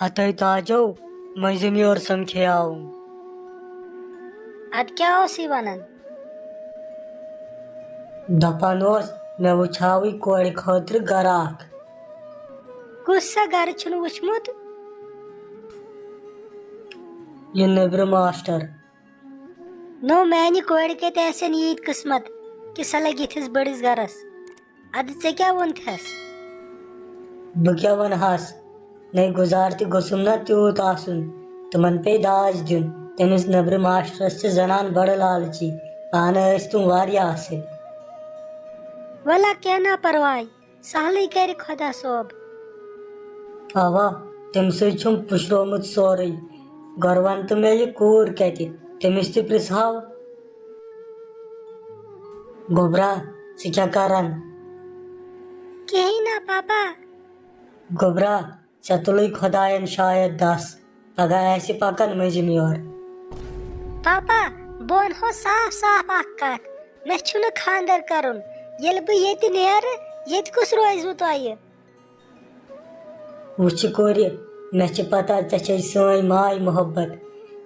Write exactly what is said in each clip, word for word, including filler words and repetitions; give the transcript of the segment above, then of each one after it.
ہتے تاجو، مٔنٛزِم یور سمکھیاوُم۔ ادٕ کیٛاہ اوس یہِ ونان؟ دپان اوس، مےٚ وٕچھاوٕے کورِ خٲطرٕ گرٕ اکھ۔ کُس سا گرٕ چھُنہٕ وٕچھمُت؟ یہِ نیٚبرٕ ماسٹر۔ نو، میانہِ کورِ کتہِ آسن ییٖتۍ قٕسمت کہِ سۄ لگہِ یِتھِس بٔڑِس گرس۔ ادٕ ژےٚ کیٛاہ ووٚنتھس؟ بہٕ کیٛاہ ونہس؟ نے گُزار تہِ گوٚژھُم نا تیوٗت آسُن۔ تِمن پیٚیہِ داج دیُن۔ تٔمِس نیٚبرٕ ماسٹرس چھِ زنان بڑٕ لالچی۔ پانہٕ ٲسۍ تِم واریاہ اصٕل۔ ولہ کینٛہہ نا پرواے، سہلٕے کرِ خۄدا صٲب۔ اوا، تٔمۍ سٕے چھُم پُشرومُت سورُے۔ گۄڈٕ وَن تہٕ مےٚ، یہِ کوٗر کَتہِ؟ تٔمِس تہِ پرٛژھہاو۔ گوٚبرا، ژٕ کیٛاہ کران؟ کِہیٖنۍ نہ، پاپا۔ گوٚبرا، ژےٚ تُلٕے خۄدایَن شاید دَس، پگاہ آسہِ پکان مٔنٛزِم یور۔ پاپا، بہٕ وَنہو صاف صاف اکھ کتھ، مےٚ چھُنہٕ خانٛدر کرُن۔ ییٚلہِ بہٕ ییٚتہِ نیرٕ، ییٚتہِ کُس روزِوٕ تۄہہِ؟ وٕچھِ کورِ، مےٚ چھِ پتہ ژےٚ چھے سٲنۍ ماے محبت۔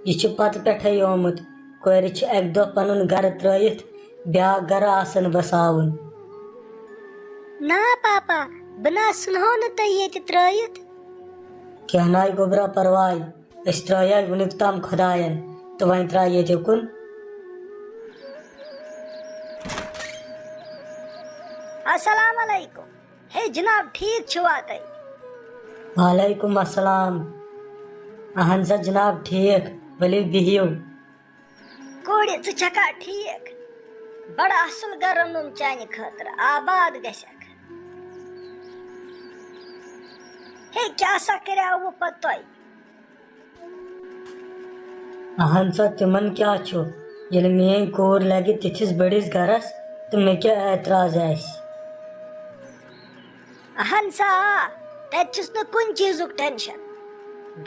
یہِ چھُ پتہٕ پٮ۪ٹھَے آمُت۔ کورِ چھُ اَکہِ دۄہ پنُن گرٕ ترٲیِتھ بیٛاکھ گرٕ آسان بساوُن۔ نا پاپا، بہٕ نہ ژھٕنہو نہٕ تۄہہِ ییٚتہِ ترٲیِتھ۔ کینٛہہ ناے گوٚبرا پرواے، أسۍ ترٛٲیے وُنیُک تام خۄدایَن، تہٕ وۄنۍ ترٛاو ییٚتہِ کُن۔ السلام علیکم۔ ہے جناب، ٹھیک چھِوا تُہۍ؟ وعلیکم السلام۔ اہن سا جناب، ٹھیک، ؤلِو بِہِو۔ کورِ، ژٕ چھکھا ٹھیک؟ بڑٕ اصل گرٕ روٚنُم چانہِ خٲطرٕ، آباد گژھکھ۔ ہے، کیٛاہ سا کریاوٕ پتہٕ تۄہہِ؟ اہن سا، تِمن کیٛاہ چھُ؟ ییٚلہِ میٲنۍ کوٗر لگہِ تِتھِس بٔڑِس گرس، تہٕ مےٚ کیٛاہ اعتراض آسہِ؟ اہن سا، آ، تتہِ چھُس نہٕ کُنہِ چیٖزُک ٹینشن۔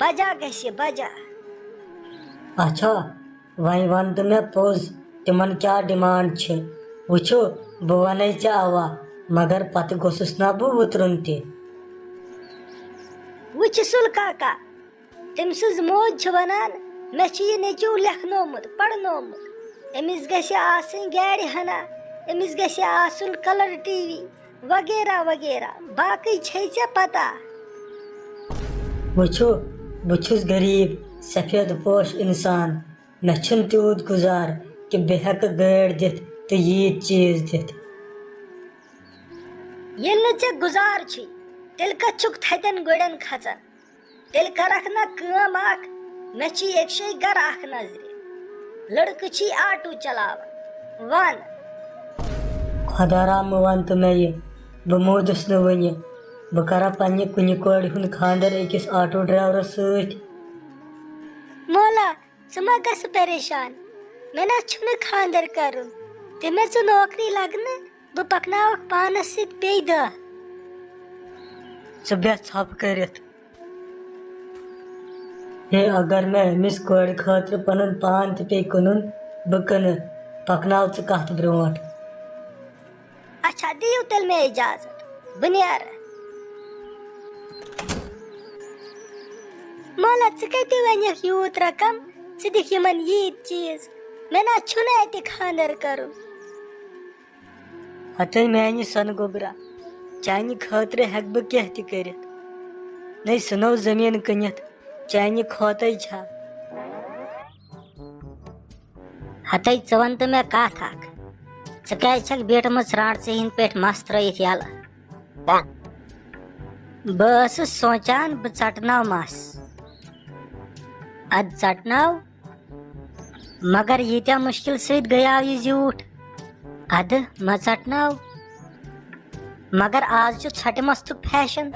بجا گژھِ بجا۔ اچھا، وۄنۍ وَن تہٕ مےٚ پوٚز، تِمَن کیٛاہ ڈیمانڈ چھِ؟ وٕچھِو، بہٕ وَنَے ژےٚ اَوا، مگر پَتہٕ گوٚژھُس نہ بہٕ وُترُن تہِ۔ وٕچھ سُل کاکا، تٔمۍ سٕنٛز موج چھِ وَنان، مےٚ چھُ یہِ نیٚچوٗ لیکھنومُت، پَرنومُت۔ أمِس گژھِ آسٕنۍ گاڑِ ہنا، أمِس گژھِ آسُن کَلَر ٹی وی وغیرہ وغیرہ۔ باقٕے چھے ژےٚ پَتہ۔ وٕچھِو، بہٕ چھُس غریٖب، سفید پوش اِنسان۔ مےٚ چھُنہٕ تیوٗت گُزار کہِ بہٕ ہٮ۪کہٕ گٲڑۍ دِتھ تہٕ ییٖتۍ چیٖز دِتھ۔ ییٚلہِ نہٕ ژےٚ گُزار چھُے، تیٚلہِ کَتھ چھُکھ تھَدٮ۪ن گُرٮ۪ن کھژان؟ تیٚلہِ کَرَکھ نہ کٲم اَکھ، مےٚ چھُے أکۍ جایہِ گَرٕ اَکھ نظرِ۔ لٔڑکہٕ چھی آٹوٗ چلاوان۔ وَن۔ خۄدا رام، مہٕ وَن تہٕ مےٚ یہِ، بہٕ موٗدُس نہٕ وٕنہِ۔ بہٕ کَرا پنٛنہِ کُنہِ کورِ ہُنٛد خانٛدر أکِس آٹوٗ ڈرایورَس سۭتۍ؟ مولا، ژٕ مہ گژھ پریشان، مےٚ نہ چھُنہٕ خانٛدر کرُن۔ تہٕ مےٚ ژٕ نوکری لگنہٕ، بہٕ پکناوکھ پانس سۭتۍ بیٚیہِ دہ۔ ژٕ بیٚہہ ژھۄپہٕ کٔرِتھ۔ ہے، اگر مےٚ أمِس کورِ خٲطرٕ پنُن پان تہِ پیٚیہِ کٕنُن، بہٕ کٕنہٕ۔ پکناو ژٕ کتھ برونٛٹھ۔ اچھا، دِیِو تیٚلہِ مےٚ اجازت، بہٕ نیرٕ۔ مولا، ژٕ کَتہِ وَنٮ۪کھ یوٗت رقم؟ ژٕ دِکھ یِمن ییٖتۍ چیٖز، مےٚ نہ چھُنہٕ اَتہِ خانٛدر کَرُن۔ ہتے میانہِ سۄنہٕ گوٚبرا، چانہِ خٲطرٕ ہٮ۪کہٕ بہٕ کینٛہہ تہِ کٔرِتھ۔ نَے سُہ نوٚو زٔمیٖن کٕنِتھ چانہِ کھوتَے چھا؟ ہتے ژٕ وَن تہٕ مےٚ کَتھ اَکھ، ژٕ کیٛازِ چھَکھ بیٖٹھمٕژ رانٛٹژٕ ہِنٛدۍ پٲٹھۍ مَس ترٲیِتھ یَلہٕ؟ بہٕ ٲسٕس سونٛچان بہٕ ژَٹناو مَس۔ اَدٕ ژَٹناو، مگر ییٖتیٛاہ مُشکِل سۭتۍ گٔیاو یہِ زیوٗٹھ۔ اَدٕ مہ ژَٹناو، مگر آز چھُ ژھۄٹہِ مَستُک فیشن۔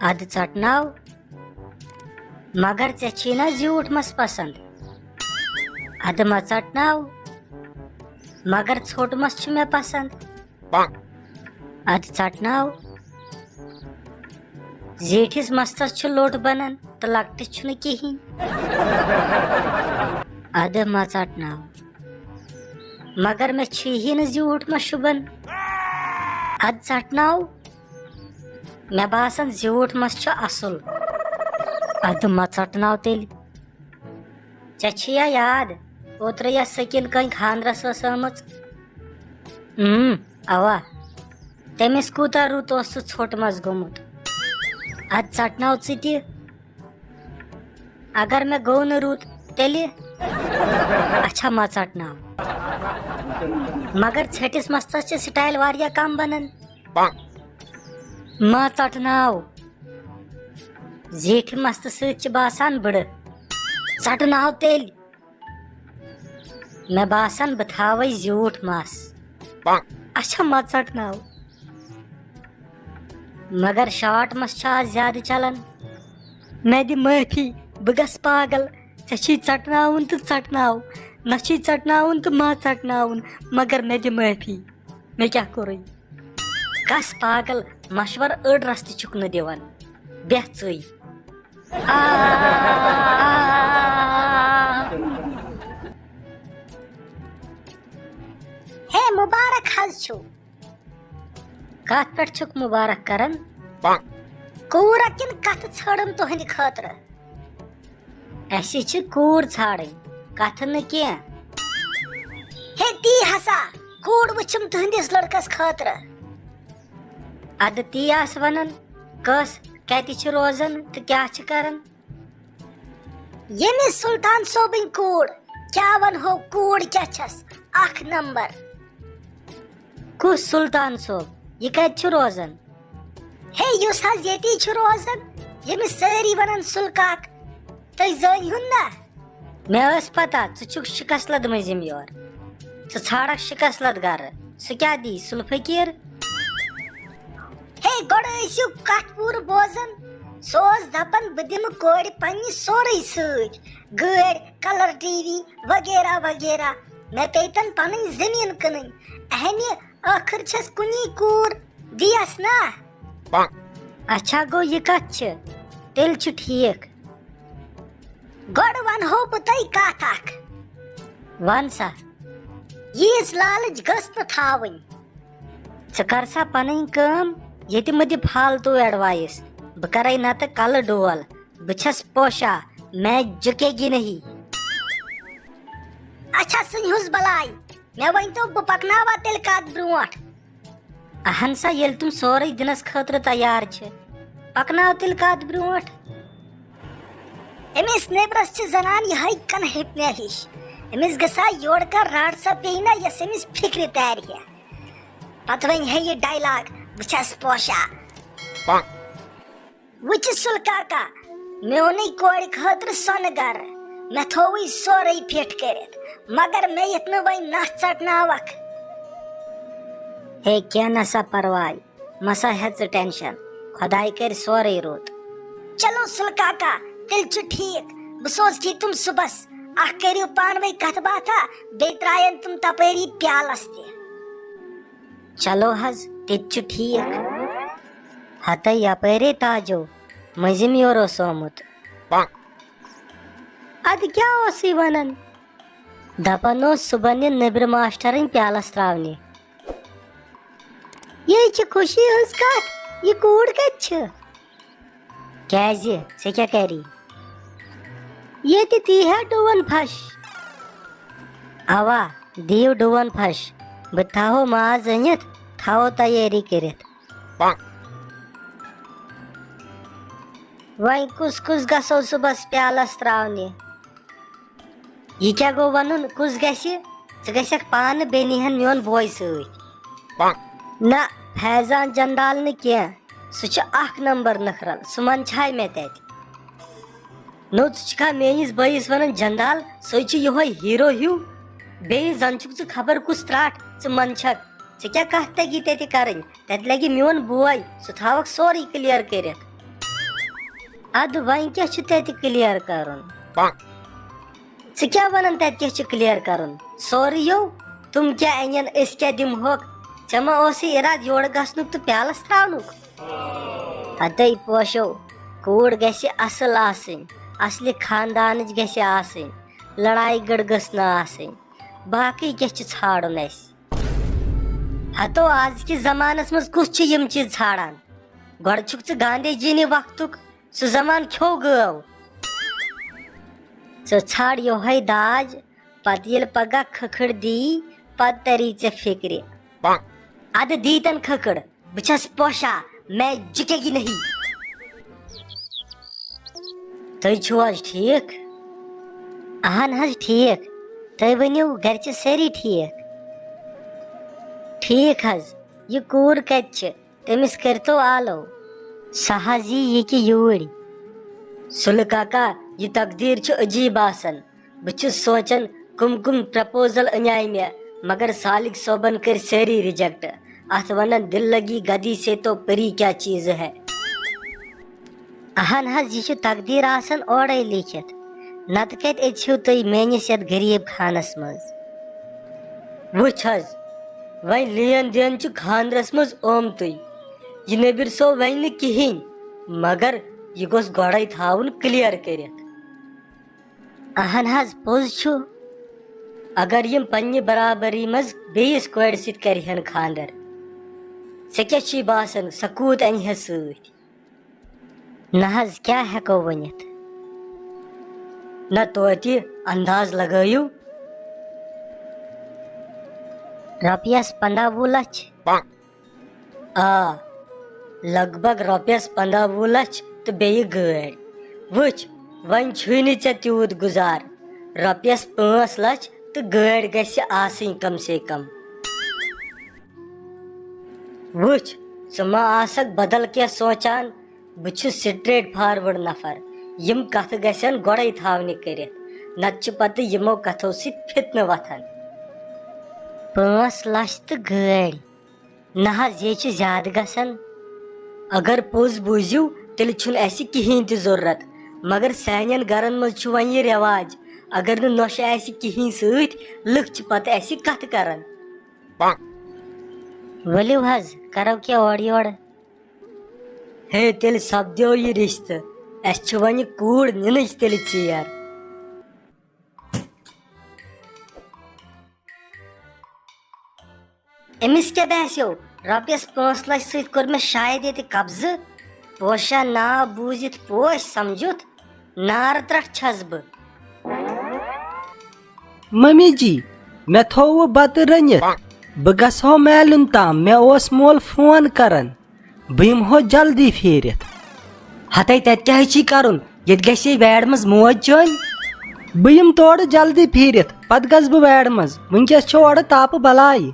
اَدٕ ژَٹناو، مگر ژےٚ چھی نا زیوٗٹھ مَس پسنٛد؟ اَدٕ مہ ژَٹناو، مگر ژھوٚٹ مَس چھُ مےٚ پسنٛد۔ اَدٕ ژَٹناو۔ زیٖٹھِس مَستَس چھُ لوٚٹ بَنان تہٕ لۄکٹِس چھُنہٕ کِہیٖنۍ۔ اَدٕ مہ ژَٹناو۔ مگر مےٚ چھُ یی نہٕ زیوٗٹھ مَس شوٗبان۔ اَدٕ ژَٹناو۔ مےٚ باسان زیوٗٹھ مَس چھُ اَصٕل۔ اَدٕ مہ ژَٹناو تیٚلہِ۔ ژےٚ چھِیا یاد، اوترٕ یَس سٔکِن کٔنۍ خانٛدرَس ٲس آمٕژ؟ اۭں، اَوا۔ تٔمِس کوٗتاہ رُت اوس سُہ ژھوٚٹ مَس گوٚمُت۔ اَدٕ ژَٹناو ژٕ تہِ۔ اگر مےٚ گوٚو نہٕ رُت، تیٚلہِ؟ اچھا، مہ ژٹناو۔ مگر ژھٔٹِس مستس چھِ سٹایل واریاہ کم بنان۔ مہ ژٹناو۔ زیٹھِ مستہٕ سۭتۍ چھِ باسان بٕڑٕ۔ ژٹناو تیٚلہِ۔ مےٚ باسان بہٕ تھاوَے زیوٗٹھ مَس۔ اچھا، مہ ژٹناو۔ مگر شارٹ مَس چھِ آز زیادٕ چلان۔ مےٚ دِ معٲفی، بہٕ گژھٕ پاگل۔ ژےٚ چھی ژٹناوُن تہٕ ژٹناو، نہ چھی ژٹناوُن تہٕ مہ ژٹناوُن، مگر مےٚ دِ معٲفی۔ مےٚ کیٛاہ کوٚرُے؟ گژھ پاگل، مشورٕ أڑ رستہٕ چھُکھ نہٕ دِوان۔ بیٚہہ ژٕے۔ آ، آ۔ ہے، مُبارک حظ چھُو۔ کتھ پٮ۪ٹھ چھُکھ مُبارک کران؟ کوٗرا کِنہٕ کتھٕ ژھٲنٛڈٕم تُہنٛدِ خٲطرٕ؟ اَسہِ چھِ کوٗر ژھانٛڈٕنۍ، کتھٕ نہٕ کینٛہہ۔ ہے، تی ہسا، کوٗر وٕچھِم تُہنٛدِس لڑکس خٲطرٕ۔ ادٕ تی آسہٕ ونان، کٔژ، کتہِ چھِ روزان تہٕ کیٛاہ چھِ کران؟ ییٚمِس سلطان صٲبٕنۍ کوٗر، کیٛاہ ونہو، کوٗر کیٛاہ چھس، اکھ نمبر۔ کُس سلطان صٲب؟ یہِ کتہِ چھُ روزان؟ ہے، یُس حظ ییٚتی چھُ روزان، ییٚمِس سٲری ونان سُلہٕ کاک، تُہۍ زٲنۍ ہُن نا؟ مےٚ ٲس پتہ ژٕ چھُکھ شکست لد مٔنٛزِم یور۔ ژٕ ژھانٛڈکھ شکست لد گرٕ، سُہ کیٛاہ دی سُلہٕ فقیٖر؟ ہے، گۄڈٕ ٲسِو کتھ پوٗرٕ بوزان۔ سُہ اوس دپان، بہٕ دِمہٕ کورِ پننہِ سورُے سۭتۍ، گٲڑۍ، کلر ٹی وی وغیرہ وغیرہ۔ مےٚ پیٚیہِ تن پنٕنۍ زٔمیٖن کٕنٕنۍ۔ اہنہِ، ٲخٕر چھس کُنی کوٗر، دِیس نا۔ اچھا، گوٚو یہِ کتھ چھِ، تیٚلہِ چھُ ٹھیٖک۔ گۄڈٕ ونہو بہٕ تۄہہِ کتھ اکھ۔ ون سا۔ ییٖژ لالٕچ گٔژھ نہٕ تھاوٕنۍ۔ ژٕ کر سا پنٕنۍ کٲم، ییٚتہِ مہٕ دِ فالتو ایڈوایس۔ بہٕ کرے نتہٕ کلہٕ ڈول۔ بہٕ چھس پوشا، میں جھکے گی نہیں۔ اچھا، سٕنۍ ہُس بلاے، مےٚ ؤنۍتو، بہٕ پکناوا تیٚلہِ کتھ برونٛٹھ؟ اہن سا، ییٚلہِ تِم سورُے دِنس خٲطرٕ تیار چھِ، پکناو تیٚلہِ کتھ برونٛٹھ۔ أمِس نیبرس چھِ زنان یِہے کنہٕ ہیٚپنہِ ہِش۔ أمِس گژھِ ہا یورٕ کانٛہہ رانٛٹھ سا پیٚیہِ نا، یۄس أمِس فِکرِ تارِ ہے۔ پتہٕ ونہِ ہے یہِ ڈایلاگ، بہٕ چھس پوشا۔ وٕچھ سُل کاکا، مےٚ اوٚنُے کورِ خٲطرٕ سۄنہٕ گرٕ، مےٚ تھووُے سورُے فِٹ کٔرِتھ، مگر مےٚ یِتھ نہٕ وۄنۍ نس ژٹناوکھ۔ ہے، کینٛہہ نہ سا پرواے، مہ سا ہےٚ ژٕ ٹینشن، خۄداے کرِ سورُے رُت۔ چلو سُل کاکا، تیٚلہِ چھُ ٹھیٖک، بہٕ سوزٕ کی تِم صُبحس۔ اکھ کٔرِو پانہٕ ؤنۍ کتھ باتھا، بیٚیہِ ترٛاین تِم تپٲری پیالس تہِ۔ چلو حظ، تیٚتہِ چھُ ٹھیٖک۔ ہتے یپٲرے تاجو مٔنٛزِم یور اوس آمُت۔ ادٕ کیٛاہ اوسُے ونان؟ دپان اوس صُبحن یِن نیٚبرٕ ماشٹرٕنۍ پیالس تراونہِ۔ یے چھِ خوشی ہٕنٛز کتھ، یہِ کوٗر کتہِ چھِ؟ کیازِ؟ ژےٚ کیٛاہ کری؟ ییٚتہِ تی ہے ڈُوَن پھش۔ اوا، دِیِو ڈُوَن پھش۔ بہٕ تھاوو ماز أنِتھ، تھاوو تیٲری کٔرِتھ۔ وۄنۍ کُس کُس گژھو صُبحس پیالس تراونہِ؟ یہِ کیٛاہ گوٚو ونُن، کُس گژھِ؟ ژٕ گژھکھ پانہٕ، بیٚیہِ نیہن میون بوے سۭتۍ۔ نہ، فیضان جندال نہٕ کینٛہہ، سُہ چھُ اکھ نمبر نکھرل، سُہ منٛدچھاے مےٚ تتہِ۔ نو، ژٕ چھُکھا میٲنِس بٲیِس ونان جندال؟ سُے چھُ یِہوے ہیرو ہیوٗ، بیٚیہِ زن چھُکھ ژٕ خبر کُس ترٛٹھ، ژٕ منٛدچھکھ۔ ژےٚ کیٛاہ کتھ تگی تتہِ کرٕنۍ؟ تتہِ لگہِ میون بوے، سُہ تھاوکھ سورُے کلیر کٔرِتھ۔ ادٕ وۄنۍ کیٛاہ چھُ تتہِ کلیر کرُن؟ ژٕ کیٛاہ ونان تتہِ کیٛاہ چھُ کلیر کرُن؟ سورُے یو، تِم کیٛاہ انن، أسۍ کیٛاہ دِمہوکھ؟ ژےٚ ما اوسُے ارادٕ یورٕ گژھنُک تہٕ پیالس تراونُک؟ ہتے پوشو، کوٗر گژھِ اصل آسٕنۍ، اصلہِ خاندانٕچ گژھِ آسٕنۍ، لڑایہِ گٔڑ گٔژھ نہٕ آسٕنۍ، باقٕے کیٛاہ چھُ ژھانڈُن اسہِ؟ ہتو، آز کِس زمانس منٛز کُس چھُ یِم چیٖز ژھانڈان؟ گۄڈٕ چھُکھ ژٕ گاندھی جی نہِ وقتُک، سُہ زمانہٕ کھیوٚو گٲو۔ ژٕ ژھانڈ یۄہے داج، پتہٕ ییٚلہِ پگاہ کھکھٕر دی، پتہٕ تری ژےٚ فکرِ۔ ادٕ دیٖتن کھکھٕر، بہٕ چھس پوشا، میں جھکے گی نہیں۔ تُہۍ چھِو حظ ٹھیٖک؟ اہن حظ ٹھیٖک۔ تُہۍ ؤنِو، گرِ چھِ سٲری ٹھیٖک؟ ٹھیٖک حظ۔ یہِ کوٗر کتہِ چھِ؟ تٔمِس کٔرۍتو آلو۔ سۄ حظ یی ییٚکہِ یوٗرۍ۔ سُلہٕ کاکا، یہِ تقدیٖر چھُ عجیٖب آسان۔ بہٕ چھُس سونٛچان، کٕم کٕم پرپوزل اَنیٛاے مےٚ، مگر سالِک صٲبن کٔرۍ سٲری ریجیکٹ۔ اتھ ونان، دل لگی گدی سے تو پری کیا چیز ہے۔ اہن حظ، یہِ چھُ تقدیٖر آسان اورَے لیٖکھِتھ، نتہٕ کتہِ أژِو تُہۍ میٲنِس یتھ غریٖب خانس منٛز؟ وٕچھ حظ، وۄنۍ لین دین چھُ خانٛدرس منٛز آمتُے۔ یہِ نبیر صٲب ونہِ نہٕ کِہیٖنۍ، مگر یہِ گوٚژھ گۄڈَے تھاوُن کلیئر کٔرِتھ۔ اہن حظ، پوٚز چھُ۔ اگر یِم پننہِ برابری منٛز بیٚیِس کورِ سۭتۍ کرِہن خانٛدر، ژےٚ کیٛاہ چھُے باسان، سۄ کوٗت انہِ ہے سۭتۍ؟ نہ حظ، کیٛاہ ہٮ۪کو ؤنِتھ؟ نہ توتہِ انداز لگٲیِو۔ رۄپیَس پنٛداہ وُہ لَچھ۔ آ، لگ بگ رۄپیَس پنٛداہ وُہ لَچھ تہٕ بیٚیہِ گٲڑۍ۔ وٕچھ، وۄنۍ چھُے نہٕ ژےٚ تیوٗت گُزار۔ رۄپیَس پانٛژھ لَچھ تہٕ گٲڑۍ گژھِ آسٕنۍ کم سے کم۔ وٕچھ، ژٕ ما آسکھ بدل کینٛہہ سونٛچان؟ بہٕ چھُس سٹریٹ فارورڈ نفر۔ یِم کتھٕ گژھن گۄڈے تھاونہِ کٔرِتھ، نتہٕ چھِ پتہٕ یِمو کتھو سۭتۍ فتنہٕ وۄتھان۔ پانٛژھ لچھ تہٕ گٲڑۍ؟ نہ حظ، یے چھُ زیادٕ گژھان۔ اگر پوٚز بوٗزِو، تیٚلہِ چھُنہٕ اسہِ کِہیٖنۍ تہِ ضروٗرت۔ مگر سانٮ۪ن گرن منٛز چھُ وۄنۍ یہِ رٮ۪واج، اگر نہٕ نۄشہِ آسہِ کِہیٖنۍ سۭتۍ، لُکھ چھِ پتہٕ اسہِ کتھٕ کران۔ ؤلِو حظ، کرو کینٛہہ اورٕ یورٕ۔ ہے، تیٚلہِ سپدیو یہِ رِشتہٕ۔ اَسہِ چھِ وۄنۍ کوٗر نِنٕچ تیٚلہِ ژیر۔ أمِس کیٛاہ باسیو؟ رۄپیَس پانٛژھ لَچھ سۭتۍ کوٚر مےٚ شاید ییٚتہِ قبضہٕ۔ پوشہ ناو بوٗزِتھ پوش سمجھُتھ، نار ترٹھ چھس بہٕ۔ ممی جی، مےٚ تھووُ بتہٕ رٔنِتھ۔ بہٕ گژھٕ ہو میلُن تام، مےٚ اوس مول فون کران۔ بہٕ یِمہٕ ہو جلدی پھیٖرِتھ۔ ہتے، تتہِ کیٛاہ چھُے کرُن؟ ییٚتہِ گژھِ ہے ویڈ منٛز موج چٲنۍ۔ بہٕ یِمہٕ تورٕ جلدی پھیٖرِتھ، پتہٕ گژھٕ بہٕ ویڈ منٛز۔ وٕنکیٚس چھِ اورٕ تاپہٕ بلاے۔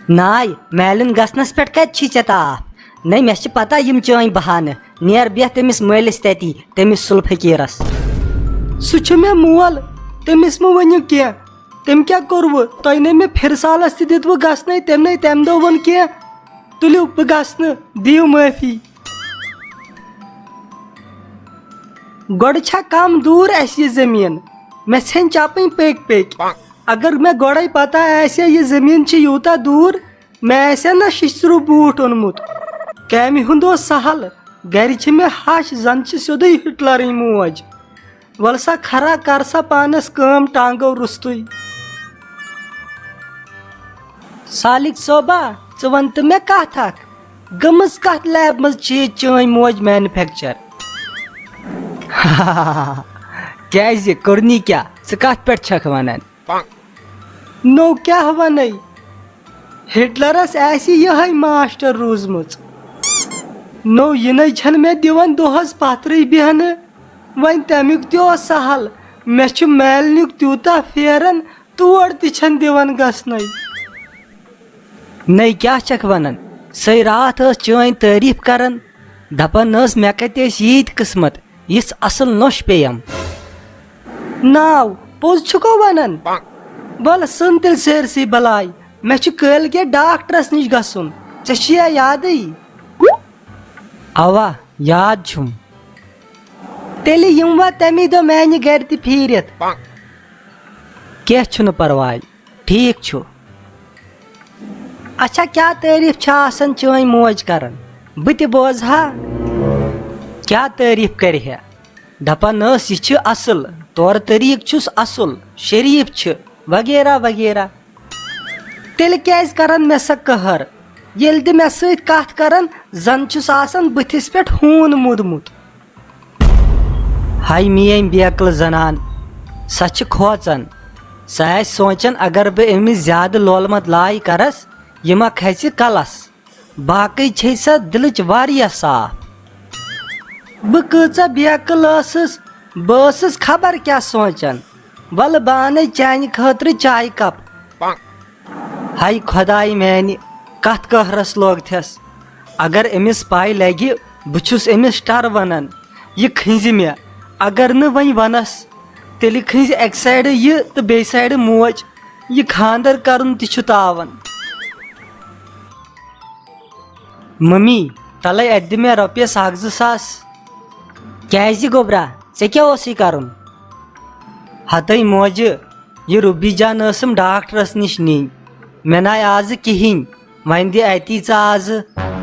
ناے، میلُن گژھنس پٮ۪ٹھ کتہِ چھی ژےٚ تاپھ؟ نَے، مےٚ چھِ پتہ یِم چٲنۍ بہانہٕ۔ نیر بیٚہہ تٔمِس مٲلِس تٔتی، تٔمِس سُل فقیٖرس۔ سُہ چھُ مےٚ مول، تٔمِس مہٕ ؤنِو کینٛہہ۔ تٔمۍ کیٛاہ کوٚروٕ؟ تۄہہِ نے مےٚ فِرسالس تہِ دِتوٕ گژھنَے، تٔمۍ نے تَمہِ دۄہ ووٚن کینٛہہ۔ تُلِو، بہٕ گژھٕ نہٕ، دِیِو معٲفی۔ گۄڈٕ چھا کم دوٗر اَسہِ یہِ زٔمیٖن؟ مےٚ ژھیٚنۍ چپٕنۍ پٔکۍ پٔکۍ۔ اگر مےٚ گۄڈَے پتہ آسہِ ہا یہِ زٔمیٖن چھِ یوٗتاہ دوٗر، مےٚ آسہِ ہا نہ شِشتٕرو بوٗٹھ اوٚنمُت۔ کامہِ ہُنٛد اوس سہل، گرِ چھِ مےٚ ہش، زن چھِ سیوٚدُے ہٹلرٕنۍ موج۔ وَلہٕ سا خرا، کر سا پانس کٲم ٹانگو روٚستُے۔ سالِک صٲبا، ژٕ وَن تہٕ مےٚ کَتھ اَکھ، گٔمٕژ کَتھ لیب منٛز چیٖز چٲنۍ موج مینوفیکچر؟ کیٛازِ، کوٚرنی کیٛاہ؟ ژٕ کَتھ پٮ۪ٹھ چھَکھ وَنان؟ نوٚو کیٛاہ وَنَے؟ ہٹلرس آسہِ یِہے ماسٹر روٗزمٕژ۔ نوٚو یِنَے چھَنہٕ مےٚ دِوان دۄہس پتھرٕے بیٚہنہٕ۔ وۄنۍ تَمیُک تہِ اوس سہل، مےٚ چھُ مالنیُک تیوٗتاہ پھیران، تور تہِ چھَنہٕ دِوان گژھنَے۔ نَے کیٛاہ چھَکھ وَنان؟ سۄے راتھ ٲس چٲنۍ تعریٖف کران، دَپان ٲس، مےٚ کَتہِ ٲسۍ ییٖتۍ قٕسمت، یِژھ اَصٕل نۄش پیٚیَم۔ ناو پوٚز چھُکو وَنان؟ وَلہٕ ژھٕن تیٚلہِ سٲرسٕے بَلاے، مےٚ چھُ کٲلۍ کٮ۪تھ ڈاکٹرَس نِش گژھُن، ژےٚ چھُیا یادٕے؟ اَوا، یاد چھُم۔ تیٚلہِ یِموا تَمی دۄہ میٛانہِ گَرِ تہِ پھیٖرِتھ؟ کینٛہہ چھُنہٕ پَرواے، ٹھیٖک چھُ۔ اچھا، کیٛاہ تعریٖف چھا آسان چٲنۍ موج کران؟ بہٕ تہِ بوزٕ ہا۔ کیٛاہ تعریٖف کرِ ہے؟ دپان ٲس، یہِ چھِ اصل، طور طریٖقہٕ چھُس اصل، شریٖف چھِ، وغیرہ وغیرہ۔ تیٚلہِ کیٛازِ کران مےٚ سۄ قہر؟ ییٚلہِ تہِ مےٚ سۭتۍ کتھ کران، زن چھُس آسان بٕتھِس پٮ۪ٹھ ہوٗن موٗدمُت۔ ہاے میٲنۍ بیکل زنان، سۄ چھِ کھوژان۔ سۄ آسہِ سونٛچان، اگر بہٕ أمِس زیادٕ لولہٕ مت لاے کرس، یہِ ما کھژِ کلس۔ باقٕے چھے سۄ دِلٕچ واریاہ صاف۔ بہٕ کۭژاہ بیکل ٲسٕس، بہٕ ٲسٕس خبر کیٛاہ سونٛچان۔ ولہٕ بہٕ انَے چانہِ خٲطرٕ چایہِ کپ۔ ہاے خۄداے میانہِ، کتھ قہرس لوگتھس۔ اگر أمِس پاے لگہِ، بہٕ چھُس أمِس ٹر ونان، یہِ کھنزِ مےٚ۔ اگر نہٕ وۄنۍ ونس، تیٚلہِ کھنزِ اکہِ سایڈٕ یہِ تہٕ بیٚیہِ سایڈٕ موج۔ یہِ خاندر کرُن تہِ چھُ تاون۔ ممی، تلے اتہِ دِ مےٚ رۄپیس اکھ زٕ ساس۔ کیازِ گوٚبرا، ژےٚ کیٛاہ اوسُے کرُن؟ ہتے موجہِ، یہِ روبی جان ٲسٕم ڈاکٹرس نِش نِنۍ، مےٚ ناے آزٕ کِہیٖنۍ، وۄنۍ دِ اتی ژٕ آزٕ۔